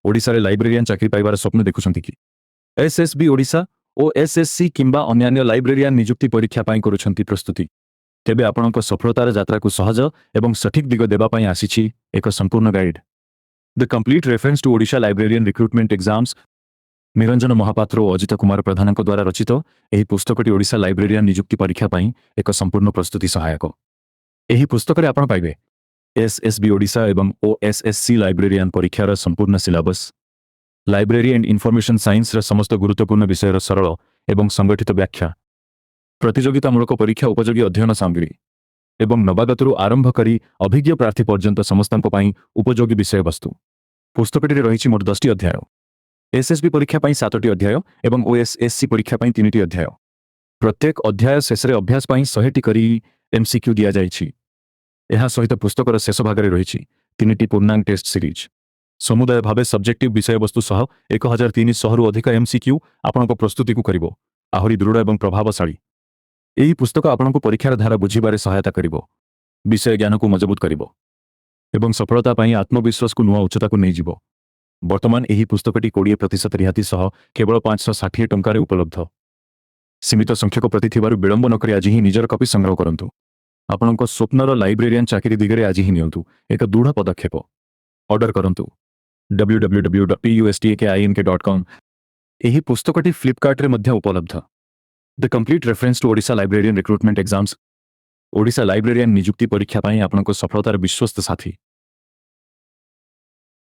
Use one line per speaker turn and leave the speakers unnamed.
ଓଡ଼ିଶାରେ ଲାଇବ୍ରେରିଆନ୍ ଚାକିରି ପାଇବାର ସ୍ୱପ୍ନ ଦେଖୁଛନ୍ତି କି? ଏସ୍ଏସ୍ବି ଓଡ଼ିଶା ଓ ଏସ୍ଏସ୍ସି କିମ୍ବା ଅନ୍ୟାନ୍ୟ ଲାଇବ୍ରେରିଆନ୍ ନିଯୁକ୍ତି ପରୀକ୍ଷା ପାଇଁ କରୁଛନ୍ତି ପ୍ରସ୍ତୁତି? ତେବେ ଆପଣଙ୍କ ସଫଳତାର ଯାତ୍ରାକୁ ସହଜ ଏବଂ ସଠିକ୍ ଦିଗ ଦେବା ପାଇଁ ଆସିଛି ଏକ ସମ୍ପୂର୍ଣ୍ଣ guide, The Complete Reference to Odisha Librarian Recruitment Exams. Niranjan Mohapatra ଓ ଅଜିତ କୁମାର ପ୍ରଧାନଙ୍କ ଦ୍ୱାରା ରଚିତ ଏହି ପୁସ୍ତକଟି ଓଡ଼ିଶା ଲାଇବ୍ରେରିଆନ୍ ନିଯୁକ୍ତି ପରୀକ୍ଷା ପାଇଁ ଏକ ସମ୍ପୂର୍ଣ୍ଣ ପ୍ରସ୍ତୁତି ସହାୟକ। ଏହି ପୁସ୍ତକରେ ଆପଣ ପାଇବେ ଏସ୍ଏସ୍ବି ଓଡ଼ିଶା ଏବଂ ଓଏସ୍ଏସ୍ସି ଲାଇବ୍ରେରିଆନ୍ ପରୀକ୍ଷାର ସମ୍ପୂର୍ଣ୍ଣ ସିଲାବସ୍, ଲାଇବ୍ରେରୀ ଆଣ୍ଡ ଇନଫର୍ମେସନ୍ ସାଇନ୍ସର ସମସ୍ତ ଗୁରୁତ୍ୱପୂର୍ଣ୍ଣ ବିଷୟର ସରଳ ଏବଂ ସଂଗଠିତ ବ୍ୟାଖ୍ୟା, ପ୍ରତିଯୋଗିତାମୂଳକ ପରୀକ୍ଷା ଉପଯୋଗୀ ଅଧ୍ୟୟନ ସାମଗ୍ରୀ ଏବଂ ନବାଗତରୁ ଆରମ୍ଭ କରି ଅଭିଜ୍ଞ ପ୍ରାର୍ଥୀ ପର୍ଯ୍ୟନ୍ତ ସମସ୍ତଙ୍କ ପାଇଁ ଉପଯୋଗୀ ବିଷୟବସ୍ତୁ। ପୁସ୍ତକଟିରେ ରହିଛି ମୋଟ 10ଟି ଅଧ୍ୟାୟ। ଏସ୍ଏସ୍ବି ପରୀକ୍ଷା ପାଇଁ ସାତଟି ଅଧ୍ୟାୟ ଏବଂ ଓଏସ୍ଏସ୍ସି ପରୀକ୍ଷା ପାଇଁ ତିନିଟି ଅଧ୍ୟାୟ। ପ୍ରତ୍ୟେକ ଅଧ୍ୟାୟ ଶେଷରେ ଅଭ୍ୟାସ ପାଇଁ 100ଟି କରି ଏମ୍ସିକ୍ୟୁ ଦିଆଯାଇଛି। ଏହା ସହିତ ପୁସ୍ତକର ଶେଷ ଭାଗରେ ରହିଛି ତିନିଟି ପୂର୍ଣ୍ଣାଙ୍ଗ ଟେଷ୍ଟ ସିରିଜ୍। ସମୁଦାୟ ଭାବେ ସବଜେକ୍ଟିଭ ବିଷୟବସ୍ତୁ ସହ 1300ରୁ ଅଧିକ ଏମ୍ସିକ୍ୟୁ ଆପଣଙ୍କ ପ୍ରସ୍ତୁତିକୁ କରିବ ଆହୁରି ଦୃଢ଼ ଏବଂ ପ୍ରଭାବଶାଳୀ। ଏହି ପୁସ୍ତକ ଆପଣଙ୍କୁ ପରୀକ୍ଷାର ଧାରା ବୁଝିବାରେ ସହାୟତା କରିବ, ବିଷୟ ଜ୍ଞାନକୁ ମଜବୁତ କରିବ ଏବଂ ସଫଳତା ପାଇଁ ଆତ୍ମବିଶ୍ୱାସକୁ ନୂଆ ଉଚ୍ଚତାକୁ ନେଇଯିବ। ବର୍ତ୍ତମାନ ଏହି ପୁସ୍ତକଟି 20% ରିହାତି ସହ କେବଳ 560 ଟଙ୍କାରେ ଉପଲବ୍ଧ। ସୀମିତ ସଂଖ୍ୟକ ପ୍ରତି ଥିବାରୁ ବିଳମ୍ବ ନକରି ଆଜି ହିଁ ନିଜର କପି ସଂଗ୍ରହ କରନ୍ତୁ। ଆପଣଙ୍କ ସ୍ୱପ୍ନର ଲାଇବ୍ରେରିଆନ୍ ଚାକିରି ଦିଗରେ ଆଜି ହିଁ ନିଅନ୍ତୁ ଏକ ଦୃଢ଼ ପଦକ୍ଷେପ। ଅର୍ଡର କରନ୍ତୁ www.pustakink.com। ଏହି ପୁସ୍ତକଟି ଫ୍ଲିପକାର୍ଟରେ ମଧ୍ୟ ଉପଲବ୍ଧ। The Complete Reference to Odisha Librarian Recruitment Exams, Odisha librarian ନିଯୁକ୍ତି ପରୀକ୍ଷା ପାଇଁ ଆପଣଙ୍କ ସଫଳତାର ବିଶ୍ୱସ୍ତ ସାଥୀ।